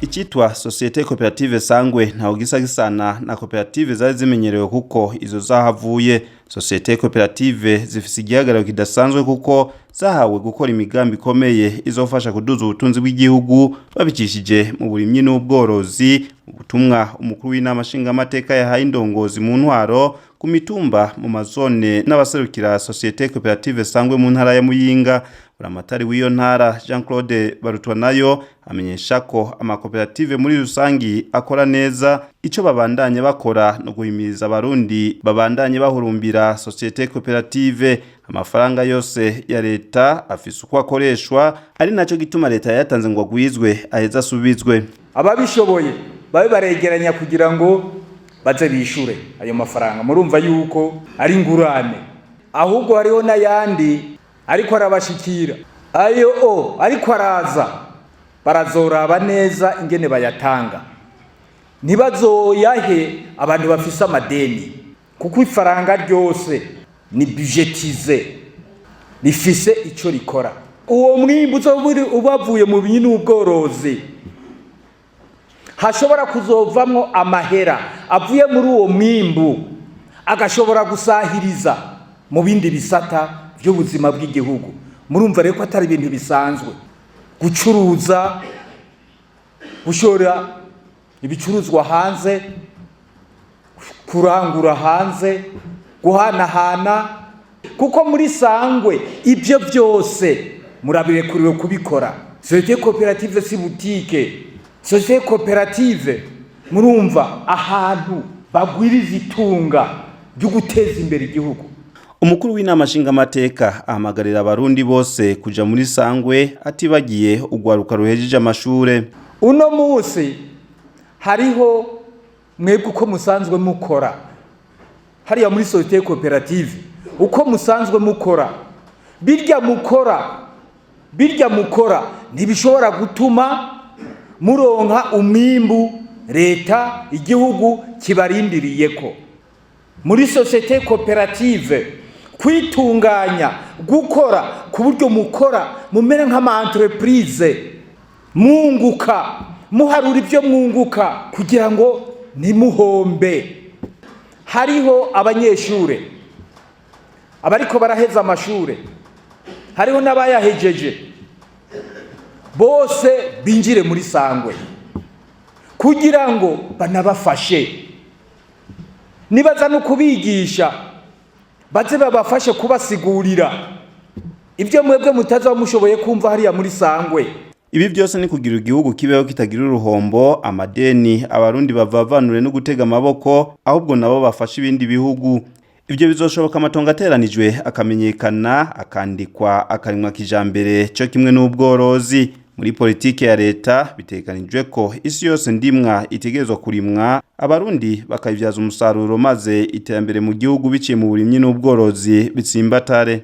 Icitwa Société Coopérative Sangwe ntaho gisa gisana na koperative zari zimenyerewe, kuko izo zahavuye. Société Coopérative zifise igihagararo kidasanzwe, kuko zahawe gukora imigambi ikomeye izofasha kuduza ubutunzi bw'igihugu babicishije mu burimyi n'ubworozi. Ubutumwa umukuru w'inama nshingamateka yahaye indongozi mu ntwaro ku mitumba, mu mazone n'abaserukira Société Coopérative Sangwe mu ntara ya Muyinga, buramatari w'iyo ntara Jean Claude Barutwanayo amenyesha ko amakoperative muri rusangi akora neza. Ico babandanye bakora no guhimiriza abarundi babandanye bahurumbira Société Coopérative. Amafaranga yose ya leta afise uko akoreshwa, ari naco gituma leta yatanze ngo agwizwe aheze asubizwe. Ababishoboye babe baregeranya kugira ngo baze bishure ayo mafaranga. Murumva yuko ari ingurane, ahubwo hariho n'ayandi ariko arabashikira. Ayo o ariko araza, barazoraba neza ingene bayatanga, ntibazoyahe abantu bafise amadeni, kuko ifaranga ryose ni budgétisé, rifise ico rikora. Uwo mwimbu uzoba ubavuye mu binyi n'ubworozi, hashobora kuzovamwo amahera avuye muri uwo mwimbu, agashobora gusahiriza mu bindi bisata by'ubuzima bw'igihugu. Murumva rero ko atari ibintu bisanzwe gucuruza, gushora ibicuruzwa hanze, kurangura hanze, guhanahana, kuko muri Sangwe ibyo byose murabirekuriwe kubikora. Société coopérative si boutique. Société coopérative, murumva ahantu bagwiriza itunga ryo guteza imbere igihugu. Umukuru w'inama nshingamateka ahamagarira abarundi bose kuja muri Sangwe, atibagiye urwaruka ruhejeje amashure. Uno munsi hariho mwebwe uko musanzwe mukora hariya muri société coopérative, uko musanzwe mukora, birya mukora ntibishobora gutuma muronka umwimbu leta, igihugu kibarindiriyeko. Muri société coopérative, kwitunganya, gukora ku buryo mukora mumere nk'ama entreprise, mwunguka, muharura ibyo mwunguka kugira ngo ntimuhombe. Hariho abanyeshure abariko baraheza amashure, hariho n'abayahejeje, bose binjire muri Sangwe kugira ngo banabafashe. Nibaza no kubigisha, baze babafashe kubasigurira ibyo mwebwe mutaza mushoboye kumva hariya muri Sangwe. Ibi byose ni kugira igihugu kibeho kitagira uruhombo, amadeni, abarundi bavavanure no gutega amaboko, ahubwo nabo bafasha ibindi bihugu. Ibyo bizoshoboka amatongo ateranijwe akamenyekana, akandikwa, akarimwa kijambere, cyo kimwe n'ubworozi. Muri politike ya leta bitegekanijwe ko isi yose ndimwa itegerezwa kurimwa, abarundi bakayibyaza umusaruro, maze iterambere mu gihugu biciye mu burimyi n'ubworozi bitsimbatare.